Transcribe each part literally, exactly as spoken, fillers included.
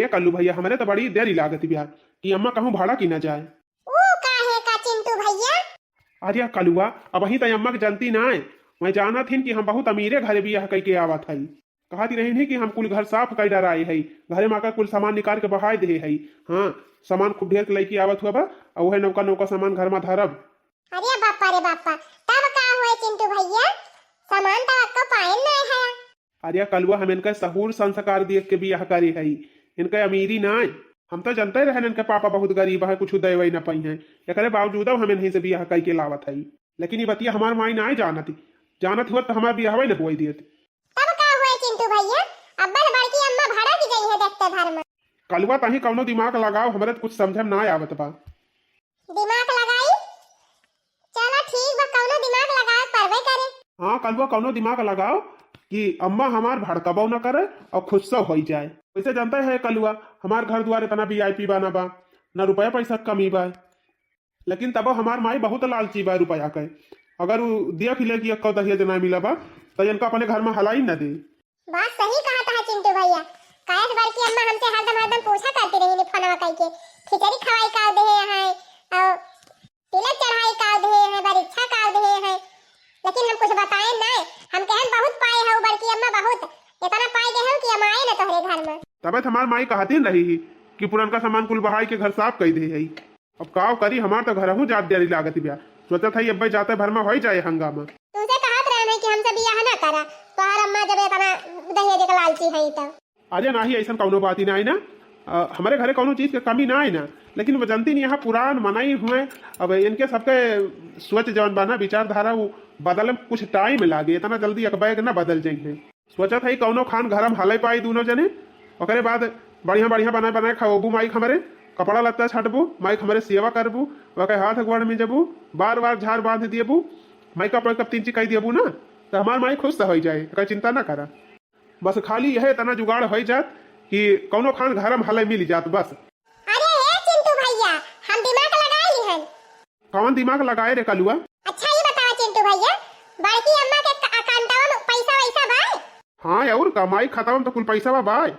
कल्लू भैया, हमरे तो बड़ी देरी लागत बिया कि अम्मा कहूँ भाड़ा की ना जाए। ऊ काहे का चिंटू भैया? अरे कलुआ, अबहीं त अम्मा के जनती ना है। मैं जानत हिन कि हम बहुत अमीरे घरे बियाह कइके आवत हई। कहत रहिन ही कि हम कुल घर साफ कइ डराए हई, घरे मा का कुल सामान निकाल के बहाय देहे हई। हाँ, सामान खूब ढेर के लइके आवत हुआ बा, अउ उहे नौका नौका सामान घर मा धरब। अरे बापा रे बापा, तब का हुए चिंटू भैया, सामान तो आपको पायल ना है। अरे कलुआ, हम इनका सहूर संस्कार देख के बियाह करे हई, इनका अमीरी ना है। हम तो जनते रहन इनके पापा बहुत गरीब है, कुछ देवे न पाई हैं, एकरे बावजूद हम इन्हीं से बियाह कइके लावत हई। लेकिन ये बतिया हमार माई ना जानती, जानत होत तो हमार बियाहवे न होई देत। तब का हुए चिंटू भैया, अब्बल बड़की अम्मा भाड़ा की गई है देखते भर में। कलुआ, तहीं कौनो दिमाग लगाओ, हमरे तो कुछ समझे में ना आवत बा। दिमाग लगाई, चलो ठीक बा, कौनो दिमाग लगाए परबे करे। हाँ कलुआ, कौनो दिमाग लगाओ कि अम्मा हमार भड़कबो न करे और खुश से होई जाए। वैसे जानते है कलुआ, हमार घर दुआर इतना वीआईपी बा ना बा, ना रुपया पैसा के कमी बा, लेकिन तबो हमार माई बहुत लालची बा रुपया के। अगर उ देख ले कि एक्को दहेज ना मिला बा, तो इनका अपने घर में हलाई न दे। बात सही कहत है चिंटू भैया, काहे से बड़की अम्मा हमसे हरदम हरदम पूछा करती रही फोनवा कइके, खिचड़ी खवाई का देहे हैं, और तिलक चढ़ाई का देहे हैं, बरिच्छा का देहे हैं, लेकिन हम कुछ बताए ना। हम कहन बहुत पाए हो बड़की अम्मा, बहुत, इतना पाए गए हो कि हम आए ना तोहरे घर में। तबे तो हमार माई कहती रही ही कि पुरनका सामान कुल बहाई के घर साफ कई दे है। अब काव करी, हमार तो घरहू जात देरी लागत बिया। सोचत हई अब्बे जाते भर में होई जाए हंगामा। तुमसे कहत रहे नहीं कि हमसे बियाह ना करा, तोहार अम्मा जब इतना दहेज के लालची है तो। अरे नाही, ऐसन कौनो बात ही ना है ना। अ, हमारे घरे कौनो चीज के कमी ना है ना, लेकिन वो जानती नहीं, यहाँ पुरान मनई हुए, अब इनके सबके सोच जौन बा ना, विचारधारा, वो बदले में कुछ टाइम लागे, इतना जल्दी एक बैग ना बदल जाइए। सोचत हई कौनो खान घर में हले पाई दूनो जने, ओकरे बाद बढ़िया बढ़िया बनाए बनाए खवबू माई के हमरे, कपड़ा लत्ता छटबू, माई के हमरे सेवा करबू, ओके हाथ गोड़ में जबू, बार बार झाड़ बांध दियबू, मेकअप वेकअप तीन चीज कई दियबू ना, तो हमार माई खुश से होई जाए, एकर चिंता ना करा। बस खाली यह इतना जुगाड़ होई जात कि कौनो खान घर में हले मिल जात बस। अरे हे चिंटू भैया, हम दिमाग लगाई लिहन। कौन दिमाग लगाए रे कलुआ? अच्छा, ये बतावा चिंटू भैया, बड़की अम्मा के क-, अकाउंटवा में पैसा वैसा बा? हाँ, और का, माई खतवा में तो कुल पैसा बा, बाय।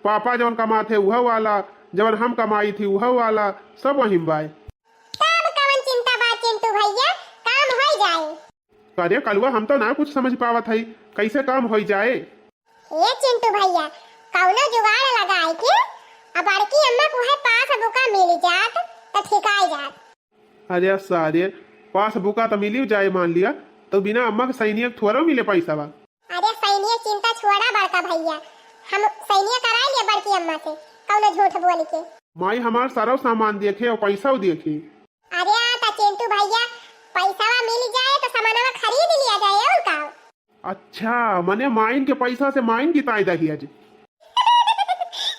पापा जौन कमात है, उह वाला, जौन हम कमाई थी, उह वाला, सब वहीं बाय। तब कवन चिंता बा चिंटू भैया, काम हो जाए। अरे कलुआ, हम तो ना कुछ समझ पावत हई, कैसे काम हो जाए? हे चिंटू भैया, कौनो जुगाड़ लगाए के, अब बड़की अम्मा को है पासबुका मिल जात, तो ठिकाई जात। अरे सारे, पासबुका तो मिली जाए, मान लिया, तो बिना अम्मा के सैनिया के थोड़ा मिले पैसा बा। अरे सैनिया चिंता छोड़ा बड़का भैया, हम सैनिया कराए लिए बड़की अम्मा से, कौनो झूठ बोल के। माई हमार सारा सामान देखे और पैसा देखे। अरे आ ता चिंटू भैया, पैसा मिल जाए तो सामानवा खरीद लिया जाए और का। अच्छा, मने माइन के पैसा से माइन की ताई दही आज।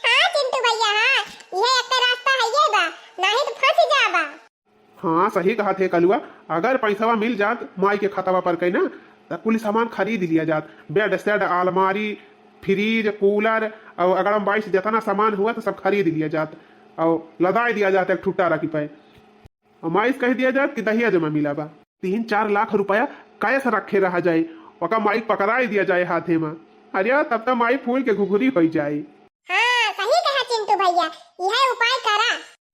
हाँ चिंटू भैया, हाँ, यह एक रास्ता है ये बा, नहीं तो फंस जाबा। हाँ, सही कहत है कलुआ, अगर पैसवा मिल जात माई के खतवा पर के ना, त कुल सामान खरीद लिया जात, बेड सेट, अलमारी, फ्रिज, कूलर, और अगर हम बाईस जितना सामान हुआ तो सब खरीद लिया जात, और लदाई दिया जात एक ठुट्टा रखी पे, और माई से कह दिया जात कि दहिया जमा मिला बा। तीन चार लाख रुपया कैश रखे रहा जाए, ओका माई पकड़ाई दिया जाए हाथे में। अरे तब तो माई फूल के घुघुरी हो जाए। हाँ, सही कहा चिंटू भैया, यह उपाय करा।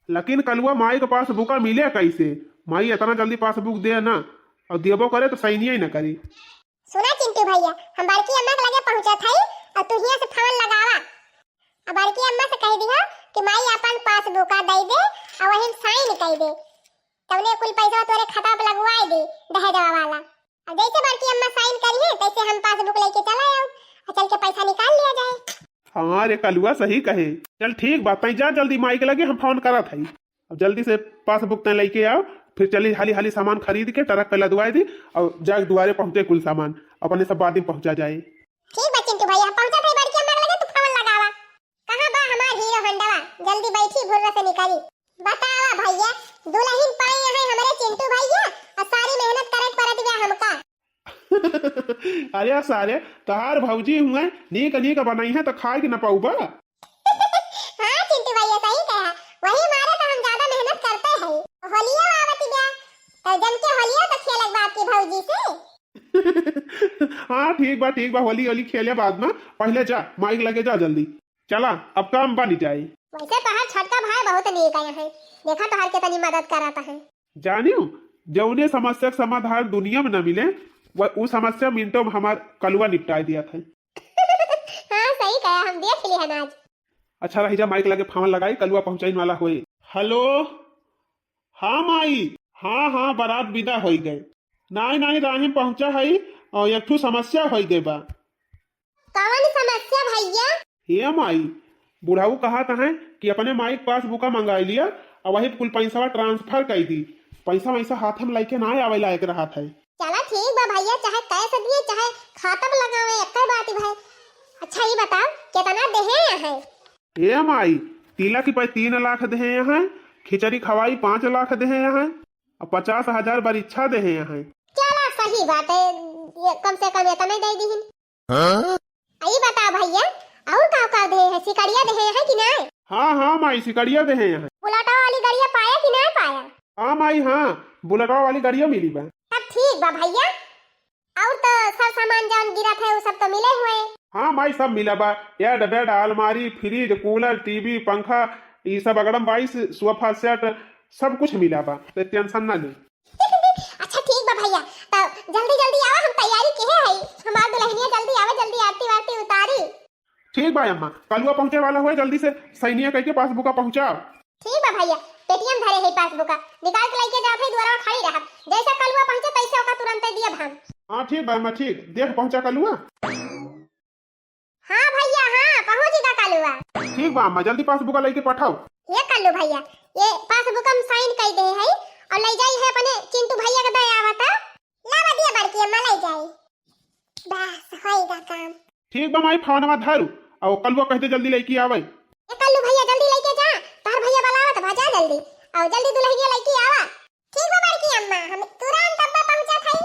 लेकिन कलुआ माई के पासबुका मिले कैसे? माई इतना जल्दी पासबुक दे ना, और देबो करे तो सैनिया ही ना करी। सुना चिंटू भैया, हम बड़की अम्मा के लगे पहुँचत हई और तू हियाँ से फोन लगावा। अब बड़की अम्मा से कह दिहा कि माई अपन पासबुका दे दे और वहीं साइन कर दे, तौने कुल पैसा तोरे खाता पे लगवाए दे दहेजवा वाला। अब जैसे बड़की अम्मा साइन करी है तैसे हम पासबुक लेके चला आओ और चल के पैसा निकाल लिया जाए। हाँ रे कलुआ, सही कहे। चल ठीक बा, तैं जा जल्दी माई के लगे, हम फोन करत हई। अब जल्दी से पासबुक तैं लेके आओ, फिर चली हाली हाली सामान खरीद के ट्रक पे लदवाए दी और जाके दुआरे पहुँचे कुल सामान, अपने सब बाद में पहुँचा जाए। ठीक बा चिंटू भैया, हम पहुँचत हई बड़की अम्मा के लगे, तू फोन लगावा। कहाँ बा हमार हीरो होंडवा? जल्दी बैठी, भुर्र से निकली। बतावा भैया, दुल्हन पाए हैं हमरे चिंटू भैया, और सारी मेहनत करे के पड़त बा हमका। अरे सारे, तहार भौजी हुए, नीक नीक बनई है तो खाए के न पउबा। हाँ चिंटू भैया, सही कहा, वही मारे तो हम ज्यादा मेहनत करते हैं। होलियो आवत बा, तो जम के होलियो तो खेलक बा आपकी भौजी से। हाँ ठीक बा, ठीक बा, होली होली खेले बाद में, पहले जा माइक लगे जा जल्दी। चला, अब काम बन जाए। वैसे तोहार छोटका भाई बहुत नीक आया है, देखा तोहार के तनी मदद करत है। जानियो, जौने समस्या के समाधान दुनिया में न मिले, उ समस्या मिनटों में हमार कलुआ निपटाए दिया था। हाँ, सही कहा, हम देख लिए हैं आज। अच्छा रही जा, माइक लगे फोन लगाई, कलुआ पहुंचाइन वाला होए। हेलो, हाँ माई, हाँ हाँ, बारात विदा होई गए। नाई नाई, राही पहुंचा है और एक ठू समस्या होई गए बा। कौन समस्या भैया? हे माई, बुढ़ऊ कहत हैं कि अपने माई के पासबुका मंगाई लिया और वही कुल पैसा ट्रांसफर कर दी। पैसा वैसा हाथ में लेके ना आवे लायक रहत है। चला ठीक बा भैया, चाहे कैश दिए चाहे खाता में लगावे, एक बात भाई। अच्छा ये बताओ कितना देहे हैं? हे माई, तिलक पे तीन लाख देहे हैं, खिचड़ी खवाई पाँच लाख देहे हैं, और पचास हजार बरिच्छा देहे हैं। चला सही बात है, ये कम से कम इतना ही दे दीहिन। हाँ? आई बताओ भैया, और का का देहे हैं? सिकड़िया देहे हैं कि नहीं? हाँ हाँ माई, सिकड़िया देहे हैं। बुलेटवा वाली गड़िया पाया कि नहीं पाया? हाँ माई हाँ, बुलेटवा वाली गड़िया मिली बा। तब ठीक बा भैया, और तो सब सामान जौन गिरत है वो सब तो मिले हुए। हाँ माई, सब मिला बा, बेड, बेड, अलमारी, फ्रिज, कूलर, टीवी, पंखा, ये सब अगड़म बाईस सोफा सेट, सब कुछ मिला बा, तो टेंशन ना ले। अच्छा ठीक बा भैया, तो जल्दी जल्दी आवा, हम तैयारी किहे हई, हमार दुल्हनिया जल्दी आवे, जल्दी आरती वारती उतारी। ठीक बा अम्मा, कलुआ पहुँचे वाला हुए, जल्दी से सैनिया कह के पासबुका पहुँचाओ। ठीक बा भैया, पेटीएम धरे है पासबुका, निकाल के लेके जात है, दुआरा खड़ी रहब, जैसे कलुआ पहुँचे तैसे ओका तुरंते दियब हम। हाँ ठीक बा अम्मा, ठीक, देख पहुँचा कलुआ। हाँ भैया, हाँ, पहुँच गा कलुआ। ठीक बा अम्मा, जल्दी पासबुका लेके पठाओ। ये कल्लू भैया, ये पासबुक में साइन कर दे है और ले जाई है अपने चिंटू भैया के दे आवता। ला बा दिया बड़की अम्मा, ले जाई। बस, होइगा काम। ठीक बा माई, फोनवा धरू, और कलुआ कह दे जल्दी लेके आवे। ए कल्लू भैया, जल्दी लेके जा, तोहर भैया बुलावत बा, जा जल्दी, और जल्दी दुल्हनिया लेके आवा। ठीक बा बड़की अम्मा, हम तुरंत अब्बा पहुंचत हई।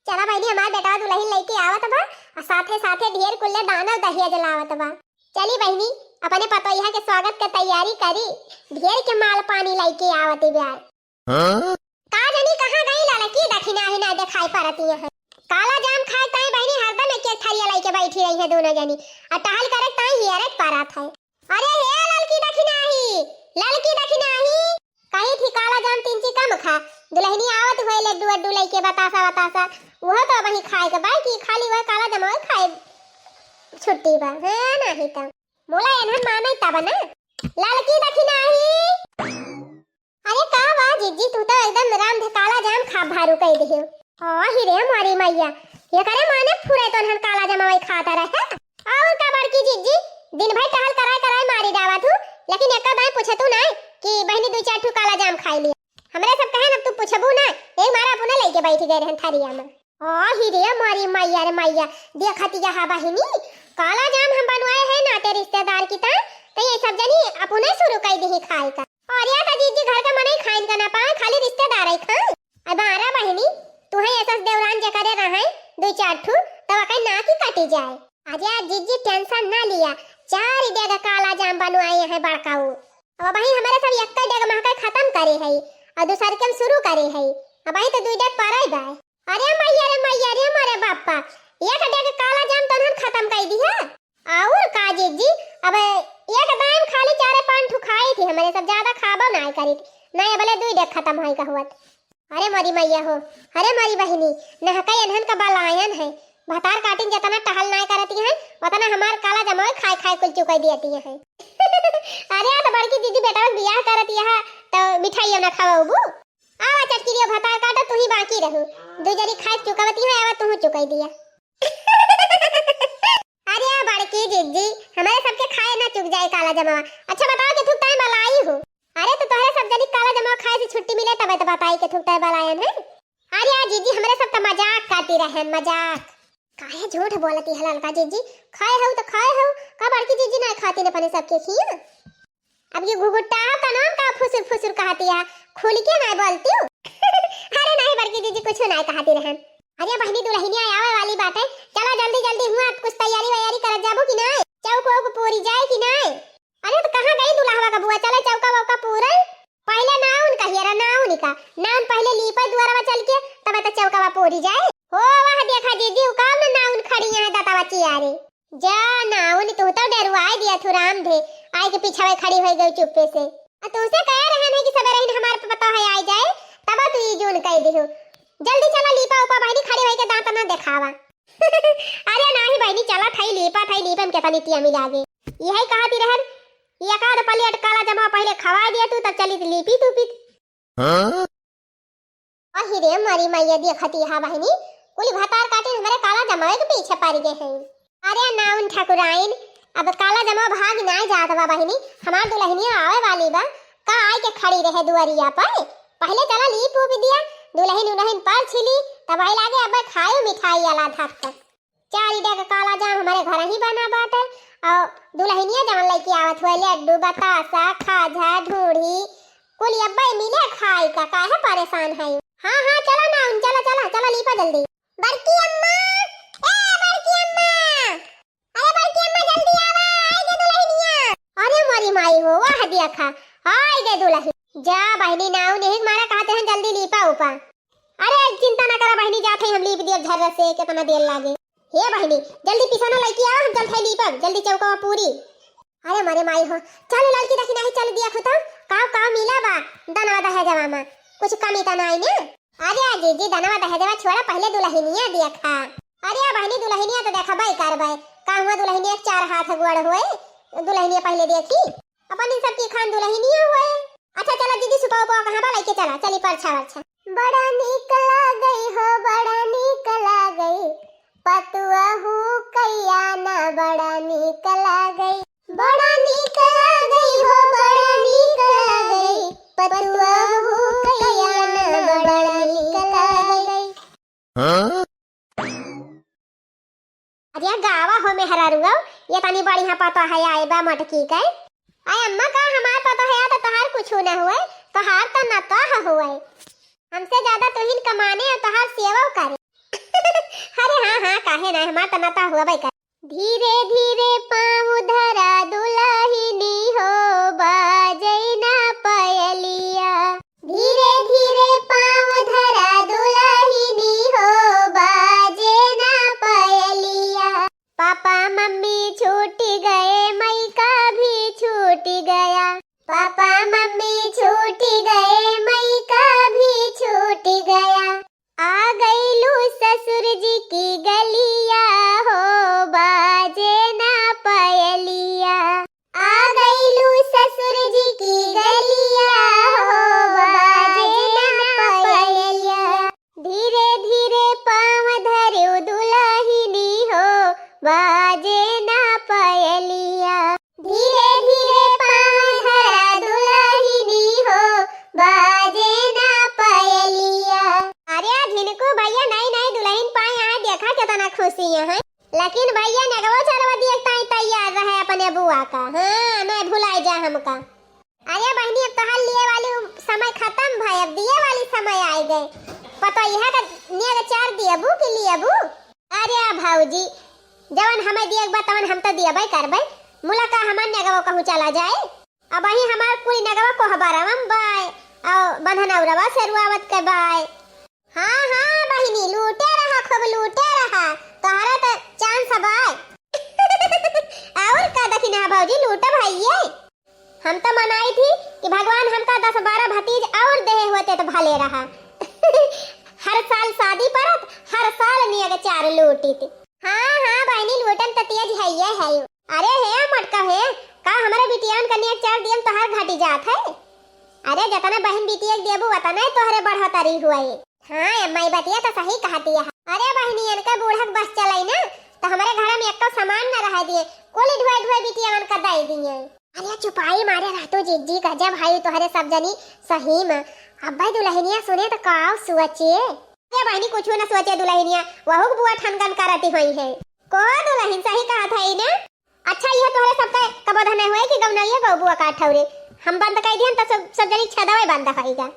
चला बहिनी, हमार बेटवा दुल्हन लेके आवत बा, और साथे साथे ढेर कुल्ले दाना दहिया जलावत बा। चली बहिनी, अपने पतोहिया के स्वागत के तैयारी करी, ढेर के माल पानी लेके आवत बा। हाँ? का जानी कहाँ गई ललकी दखिनाही, ना दिखाई पड़ती है। काला जाम खाए ताई बहिनी हरदम एक एक थरिया लेके बैठी रही है दोनों जनी, और टहल करे ताई हियरत पारत है। अरे हे ललकी दखिनाही, ललकी दखिनाही, कही थी काला जाम तीन ची कम खा, दुल्हनी आवत हुए लड्डू वड्डू लेके बतासा बतासा, वो तो वही खाए के बाकी खाली वह काला जाम खाए छुट्टी बा, हाँ नहीं तो मोला एनहन माने तब ना, ललकी दखिनाही। अरे का बा जिज्जी, तू तो एकदम राम धे काला जाम खा भारू कह दिहे। आ ही रे मारी मैया, ये करे माने फुरे तो हन काला जाम वही खाता रहे। और का बड़की जिज्जी, दिन भर टहल कराए कराए मारी डावा तू, लेकिन एक दाई पूछे तू ना कि बहिनी दो चार ठू काला जाम खाई लिया। हमरे सब कहे ना तू पूछबू ना, यही मारा अपने लेके बैठ गए रहन थारिया में। आ ही रे मारी मैया रे मैया, देखत यह बहिनी, काला जाम हम बनवाए हैं नाते रिश्तेदार की ता, तो ये सब जनी अपने शुरू कर दी खाए का। अरे त जिज्जी घर का मनई खाइन का ना पाए, खाली रिश्तेदार ही खाए। अब बारह बहिनी, तुहे ऐसा देवरान जे करे रहे, दो चार ठू, तब अकई ना की कटी जाए। अरे जिज्जी टेंशन ना लिया, चार डेग काला जाम बनवाए हैं बड़काऊ। अब वही हमारे सब एक डेग महका खत्म करे है, और दूसर के हम शुरू करे है। अब वही तो दो डेग पड़े बा। अरे मैया रे मैया रे मोरे बापा, एक डेग काला जाम तो उन्हन खत्म कर दिया। और का जिज्जी, अब एक दाई में खाली चारे पाँच ठू खाई थी, हमरे सब ज्यादा खाबो ना करी थी, नहीं बोले दुई डेग खत्म होई का हुआ थी। अरे मोरी मैया हो, अरे मोरी बहिनी, नहका एनहन का बलायन है, भतार काटिन जितना टहल ना करती हैं, उतना हमार काला जमाई खाए खाए कुल चुकाई दियती हैं। अरे आ तो बड़की दीदी बेटा बियाह करती है, तो मिठाइयों ना खवाबू। आवा चटकिरिया भतार काटा, तू ही बाकी रहू, दू जरी खाए चुकावती है, आवा तू चुकाई दिया। अरे बड़की जिज्जी, हमारे सबके खाए ना चुक जाए काला जमावा। अच्छा बताओ कि थुक ताई बलाई हो। अरे तो तोहरे सब जनी काला जमावा खाए से छुट्टी मिले तबे तो बताई कि थुक ताई बलायन है। अरे आ जिज्जी, हमारे सब तो मजाक करती रहे, मजाक। काहे झूठ बोलती है ललका जिज्जी? खाए हो तो खाए हो, का बड़की जिज्जी ना खाती ने अपने सबके खिया? अब ये घुघुट्टा तनाम का फुसुर फुसुर कहती है, खुल के ना बोलती हूँ। अरे नहीं बड़की जिज्जी, कुछ ना कहती रहन। अरे बहिनी दुल्हनिया आवे वाली बात है, चला जल्दी जल्दी हुआ, कुछ तैयारी वैयारी करत जाबो कि नहीं? चौक वौक पूरी जाए कि नहीं? अरे तो कहाँ गई दुल्हवा का बुआ, चला चौका वौका पूरे। पहले नाउन कहिए रहा, नाउन का, नाउन पहले लीपे दुआरवा चल के, तब तो चौकावा पूरी जाए। हो वह देखा जिज्जी, उकाम में नाउन खड़ी है दतवा चियारे। जा नाउन, तू तो डरुआए दिया थू राम धे। आइके पीछे खड़ी होइ गई चुप्पे से। आ तुमसे कहे रहन है कि सबेरे ही हमार पतोह है आइ जाए, तब तू ई जून कइ दिहु। जल्दी चला लीपा उपा बहिनी, खड़ी होइके दाँत ना देखावा। अरे नाही बहिनी, चला थई लीपा थई लीपे में केतनी टिया मिला गे। यही कहती रहन, एकाध plate काला जमवा पहिले खवाइ दिया तू, तब चली लीपी तू पीत। हाँ? अहि रे मोरी मइया, देखती हा बहिनी, कुली भतार काटिन हमरे काला जमवे के पीछे परि गए हैं। अरे नाउन ठकुराइन, अब काला जमवा भाग नाई जात बा बहिनी, हमार दुलहिनिया आवे वाली बा, का आइके खड़ी रहे दुअरिया पर? पहिले चला लीप ऊप दिया, दुलहिन उलहिन परछि ली, तब आई लागे अब खायो मिठाई आला धक तक। चारि डेग काला जाम हमरे घर ही बना बाटे। अउ दुलहिनिया जवन लइके आवत हुए, लड्डू, बतासा, खाजा, ढूढ़ी, कुल अब्बे मिले खाई का, काहे परेशान है? हाँ, हाँ, चला ना, चला, चला, चला, लीपा जल्दी। बड़की अम्मा, ए बड़की अम्मा, अरे बड़की अम्मा, जल्दी आवा, आइ गे दुलहिनिया। अरे मोरी माई हो, वाह देखा, आइ गे दुलहिन। जा बहिनी, नाउ नहीं मारा, कहते हैं जल्दी लीपा ऊपा। अरे चिंता ना करा बहिनी, जात है हम लीप दियब झर्रा से, केतना देर लागे। हे बहिनी, जल्दी पिसना लइके आवा, हम चलत है लीपब, जल्दी चौकवा पूरी। अरे मरे माई हो, चल ललकी देखी नाही, चल दिया खुता, काव काव मिला बा, दनवा दहेजवा मा, कुछ कमी त नाही ना? अरे जीजी, दनवा दहेजवा छोड़ा, पहिले दुलहिनिया देखा। अरे बहिनी, दुलहिनिया त देखबे करबे, का हुआ दुलहिनिया के चार हाथ गोड़ होए, दुलहिनिया पहिले देखी। अपन इन सब की खान दुलहिनिया होए। अच्छा चला दीदी, सुपा उपा कहाँ बा, लइके चला, चली परछा वरछा। बड़ा नीक लागई हो, बड़ा नीक लागई, पतुआ हू कइया ना, बड़ा नीक लागई। बड़ा नीक लागई हो, बड़ा नीक लागई, पतुआ हू कइया ना, बड़ा नीक लागई। हाँ? अरे गावा हो मेहरारुआ, ये तनी बढ़िया पतोह है आए बा मटकी के। आय अम्मा, का हमार पतोह है तो तोहार कुछ न हुए, तोहार तो नतोह हुए। हमसे ज्यादा तुहिन कमाने और तोहार सेवा करे। अरे हाँ हाँ, काहे ना, हमार तो नतोह हुआ भाई का। धीरे धीरे पाँव धरा दुलहिनी हो, बाजे ना पयलिया। धीरे धीरे पाँव धरा दुलहिनी हो, बाजे ना पयलिया। पापा मम्मी छूट गए, मइका भी छूट गया। पापा मम्मी छूट गए, मइका भी छूट गया। आ गइलू ससुर जी की गलिया हो, बाजे ना पयलिया। आ गइलू ससुर जी की गलिया हो, बाजे ना पयलिया। धीरे धीरे पाँव धर्यो दुलहिनी हो, बाजे ना पयलिया। धीरे धीरे पाँव धरा दुलहिनी हो, बाजे ना पयलिया। अरे झिनकू भइया, नई नई दुलहिन पाए आए, देखा केतना खुशी है। लेकिन भइया नेगवा चढ़वा दिए ताई तैयार रहे अपने बुआ का। हाँ, ना भुलाए जा हमका। अरे बहिनी, अब तोहार लिए वाली समय खतम भय, अब दिए वाली समय आइ गए। पतोहिया का नेग चार दियबू कि लियबू? अरे भौजी, जवन हमें दिए के बा तवन हम तो दियबे करबे। मुला का हमार नेगवा कहूँ चला जाए। अबहीं हमार कुल नेगवा कोहबरवा में बाय, और बंधनौरवा से रुआवत के बाय। हाँ, हाँ, बहिनी, लूटे रहा, खूब लूटे रहा, तोहरा त chance बाय। और का दखिना भौजी, लूटब हइये। हम त मनाई थी कि भगवान हमका दस बारह भतीज और देहे होते त भले रहा। हर साल शादी परत, हर साल नियग चार लूटित। हाँ, हाँ, बहिनी, लूटन त तेज हइये है। अरे हे मटका हे, का हमरे बिटियान कनिया चार दियम तोहार घटी जात है? अरे जतना बहिन बिटिया के देबू, वतना तोहरे बढ़तरी हुए। हाँ अम्मा, ई बतिया तो सही कहती है। अरे बहिनी, इनके बूढ़क बस चलाई ना, तो हमरे घर में एको सामान न रह दिए, कुल ढुए ढुए बिटियान का दे दिए। अरे चुपाई मारे रहतू जीजी, गजब है तोहरे सब जनी सही में। अब्बे दुलहिनिया सुने तो का सोचे? अरे बहिनी, कुछ न सोचे दुलहिनिया, वहू के बुआ ठनगन करती हुई है। को दुलहिन सही कहत है ना? अच्छा, यह तोहरे सबके कबो धने हुए कि गौनइये गौबुआ का ठौरे। हम बंद कइ दिहन त सब, सब जनी छेदवे बंद होइगा।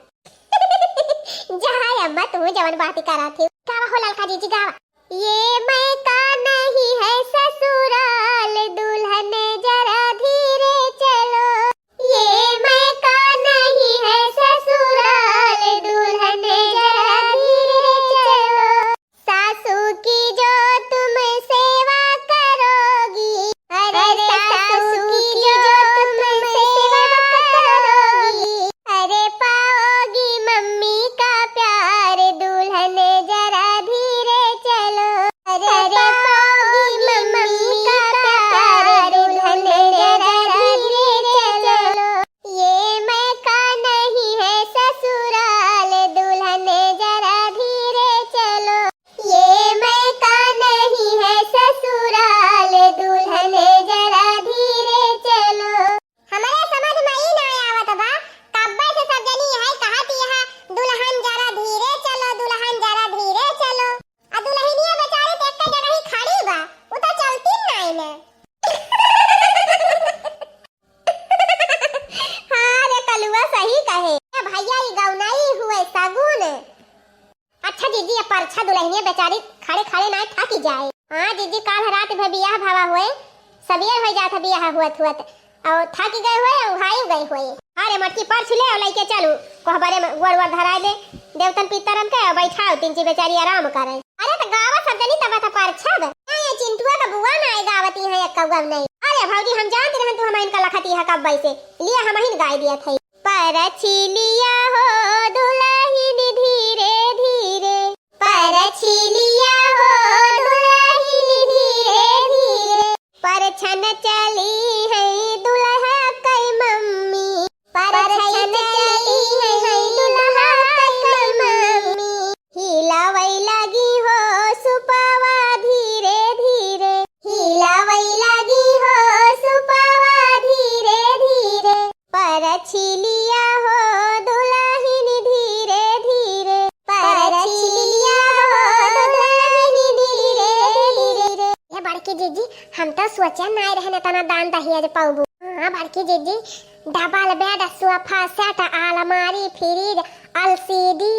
जा हाय अम्मा, तू जवन बात करा थी। गावा हो ललका जीजी, गावा। ये मैं का नहीं है ससुराल, दुल्हन जरा धीरे चलो। ये मैं का नहीं है ससुराल, दुल्हन जरा धीरे चलो। सासू की जो तुम सेवा करोगी, अरे सासू की जो तुम परछा दुलहिनिया बेचारी खड़े खड़े नाय थाकी जाए। हाँ जिज्जी, काल रात भर बियाह भवा होए, सबेर होइ जात है बियाह हुअत हुअत, अउ थाकी गए होए, अउ उहाई गए होए। अरे मटकी परछ ले अउ लइके चलू, कोहबरे में गोड़ वोड़ धराए ले, देवतन पितरन के, अउ बैठाओ तीन ची बेचारी आराम करे। अरे त गावा सब जनी तब त परछब। ए, ए चिंटुआ का बुआ नाय गावती है, एक कौआ नहीं। अरे भौजी, हम जानत रहन तू हम इनका लखती है कब से, लिया हमहिन गाय दिया थे। परछी लिया हो दुलहिन धीरे धीरे, परछी लिया हो दुलहिन धीरे धीरे, परछन चली है दुलहा कई मम्मी, परछन चली है दुलहा कई मम्मी। हिलावै लागी हो सुपवा धीरे धीरे, हिलावै लागी हो सुपवा धीरे धीरे। परछी लिया हो दुलहिन धीरे धीरे, परछी लिया हो दुलहिन धीरे धीरे। हे बड़की जिज्जी, हम त सोचे नाय रहन एतना दान दहेज पउबू। हाँ बड़की जिज्जी, डबल बेड, सोफा सेट, अलमारी, फ्रिज, एलसीडी।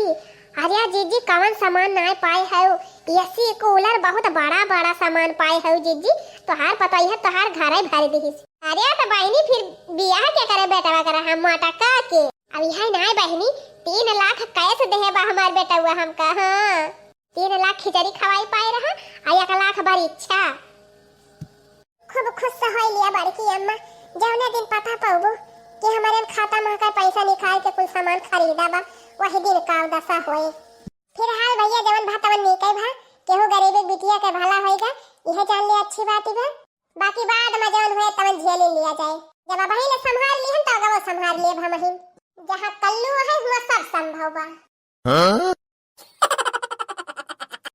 अरे जिज्जी, कवन सामान नाय पाए हउ? एसी, कूलर, बहुत बड़ा बड़ा सामान पाए हउ जिज्जी। तोहार पतोहिया तोहार घरे भर दिहिस। अरे त बहिनी, फिर बियाह के करे बेटवा करे हम मोटका के? अब यही नाय बहिनी, तीन लाख कैश देहे बा हमार बेटवा हमका। हाँ, तीन लाख खिचड़ी खवाई पाए रहा, आ एक लाख बरीक्षा। खूब खुश होइ लिया बड़की अम्मा, जौने दिन पता पउबू कि हमरे खाता में का पैसा निकाल के कुल सामान खरीदा बा, वही दिन का दशा होए। फिर हाल भैया जवन भा तवन नीके भा, केहू गरीबी बिटिया के भला होइगा, इहे जान ले अच्छी बात बा। बाकी बाद में जवन होए तवन झेल लिया जाए। जब अबही ले संभाल लिहन त अगवो संभाल लेब हमहिन। जहाँ कल्लू है हुआ सब संभव बा। हाँ?